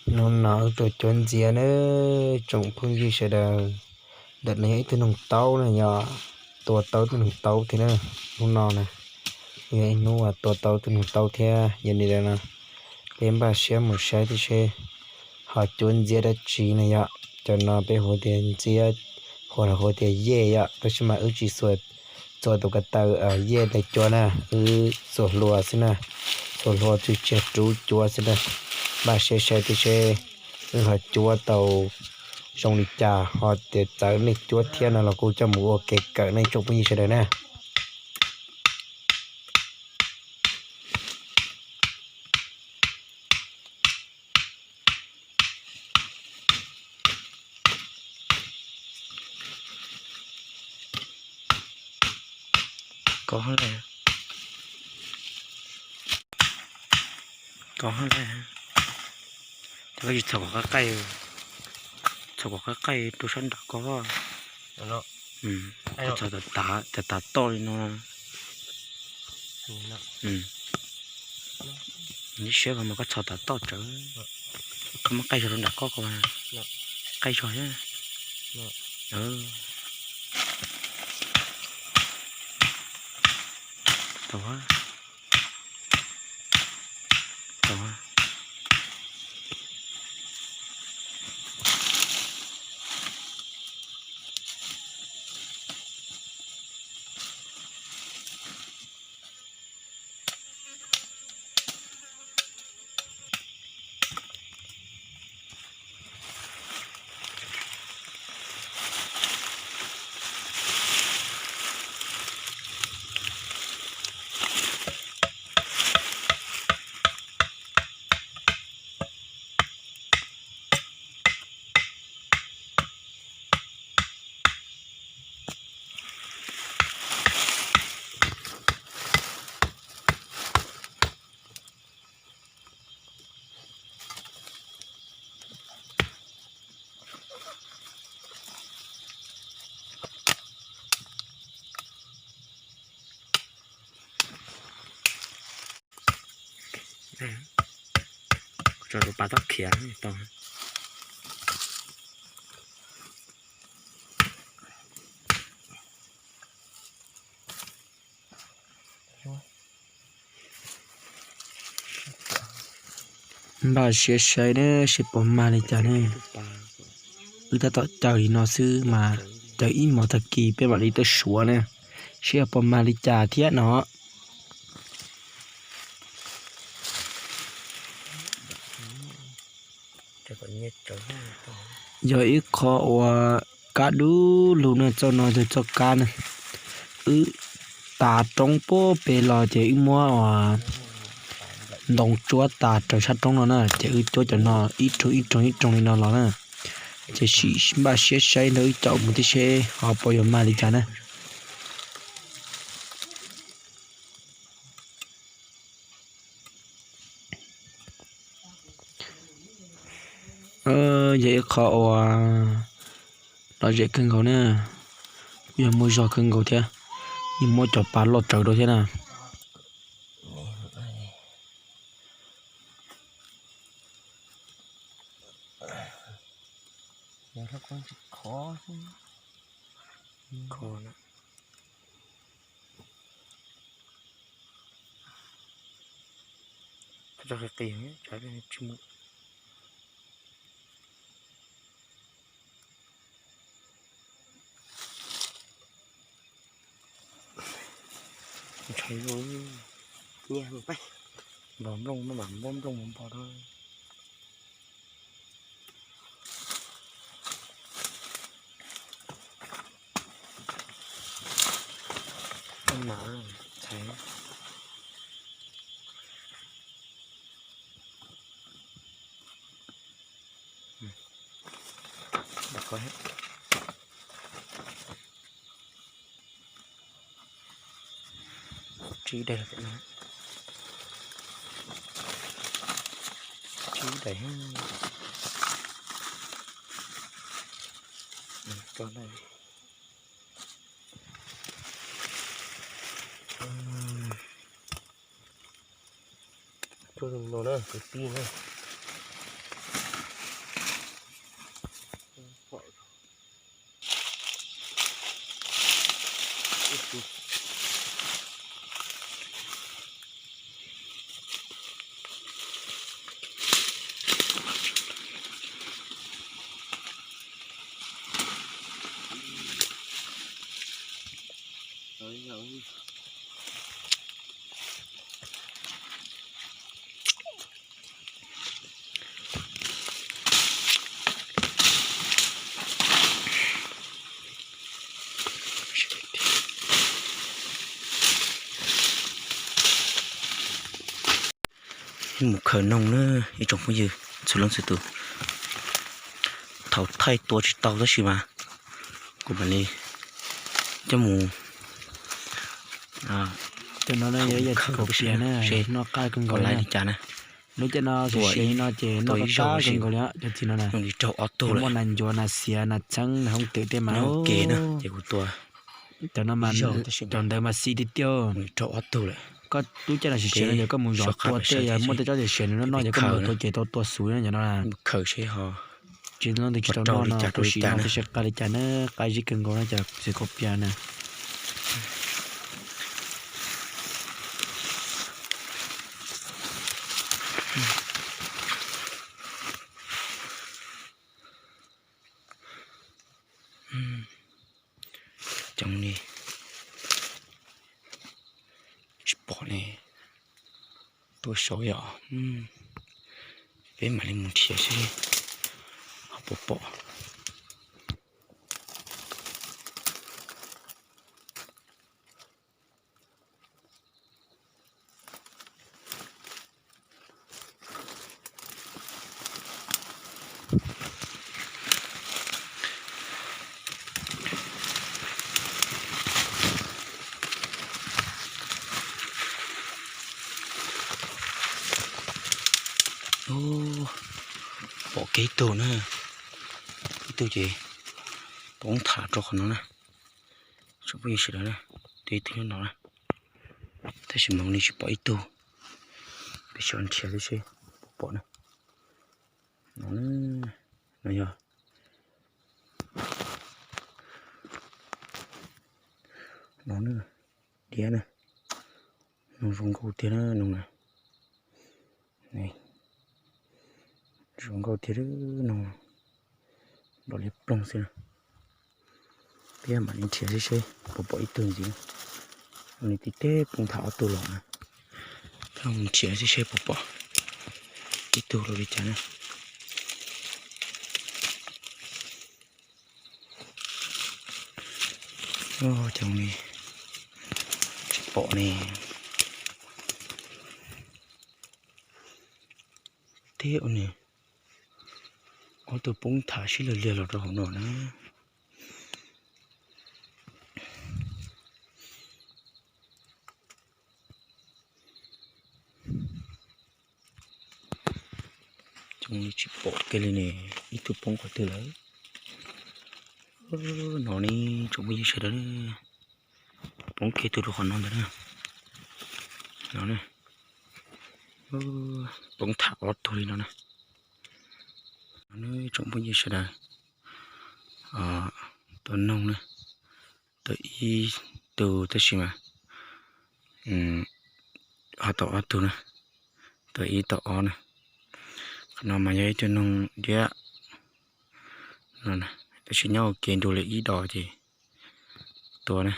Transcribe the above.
Hnub no wb tuaj cuab ntxiab na tsoom phooj ywg sawv daws. Ntawm no yog ib tug noog taub na, yog tua tau ib tug noog taub thiab na. Hnub no na, yog ib hnub uas tua tau ib tug noog taub thiab. Yog li ntawd no, peb npaj siab mus saib thiab seb ho cuab ntxiab dab tsi na yom. Cov no peb hu tias ntxiab, hu los hu tias yej yom, tab sis mas wb tsis xuas, xuas tus ko taw yej ntawd cuab na, wb xuas hlua xwb na, xuas hlua tsuj tsiag rub cuab xwb na. Npaj siab saib thiab seb wb ho cuab tau zoo li cas, ho tias txawv nej cuab thiab no los kuj coj mus ua kev kawm nej tsoom phooj ywg sawv daws na. Kov le, kov le, ces koj tsis txhob kom qaij qaij, txhob kom qaij qaij rau sab nram koj. Koj txhob tav, tav toj li no. Ib siab koj mas koj txhob tav toj tsawv, koj muab qaij zog rau nram koj ko, qaij zog thiab. Tau, tau. Tso tus pas txhob khiav tau. Npaj siab saib ne seb puas mag li cas ne. Wb tab tom caw li no xwb mas caw ib hmos tag kis peb mam li tuaj suav ne, seb puas mag li cas thiab no. Yog ib qho uas kab dub lug na, txoj no yog txoj kab na. Wb tas roob puag pem los ces wb muab ntoo tsuab tas raws sab roob no na, ces wb cuab cov no ib rooj ib rooj ib rooj li no los na. Ces sim npaj siab saib nrog wb caum mus thiab seb ho puas yuav mag li cas na. Yog ib qho uas lom zem kawg nkaus na, kuj yog muaj zog kawg nkaus thiab, yeej muab cov pas loj tsawv rau thiab na. Kho qis qis, tsis muaj. Ntshai, npog nplooj, maj mam npog nplooj mus npog rau. Mas txhais. Tsib daim, tsib daim. Tuaj zoo no na kwv tij na. Mus khaws noog na ib tsoom phooj ywg txhua leej txhua tus. Thaum thaij tua tsis tau tab sis mas kuv mam li coj mus khaws seb noj qab kawg nkaus li cas na. Lub caij no siav siav li no ces noj qab kawg nkaus li cov txiv no na. Muaj nas ncuav nas xiav nas txheeb nas hooj twm tej mas. Cov no mas cov ntawd mas xis tiag tiag. Koj lub caij no siav siav no yog koj mus zov tua tej yog muaj tej tsob siav siav nws noj noj yog koj mus tua ces tau tua xuv no cov no. Tsis leej twg tsis tau noj no kuv sim noj tab sis qab li cas na, qab zib kawg nkaus no cov txiv kaum pias na. Cov li tsis pom li, tuaj saud yom. Peb mam li mus nrhiav seb ho puas pom. Pom kiag ib tug na, ib tug ces poob tham rau qhov no na. Tsoom phooj ywg sawv daws na, twb ib tug nyob no na, tab sis mas li tsis pom ib tug, peb sawv nrhiav seb puas pom na. No, no yog no na, diab na, no zoo nkauj tiag na no na. Zoo nkauj tiag no, nrov liab ploog xwb na. Peb mam li nrhiav seb seb puas pom ib tug ntxiv. Ua li tib teb poob tham ob tug los na. Peb mus nrhiav seb seb puas pom ib tug los li cas na. Cov li tsis pom ne. Teb ua ne, ob tug poob tham sib law liag los rau hauv no na. Cov li tsis pom kiag li ne, ib tug poob qhov twg lawm. No ne, tsoom phooj ywg sawv daws, poob kiag tug rau qhov no ntawd na. No, poob tham ob tug li no na. No ne, tsoom phooj ywg sawv daws, tua noog na, tau ib tug tab sis mas ho tau ob tug na, tau ib tau ob na. Qhov no mas yog ib tug noog diab no, tab sis nyob ua ke nrug li ib dos ces tua na.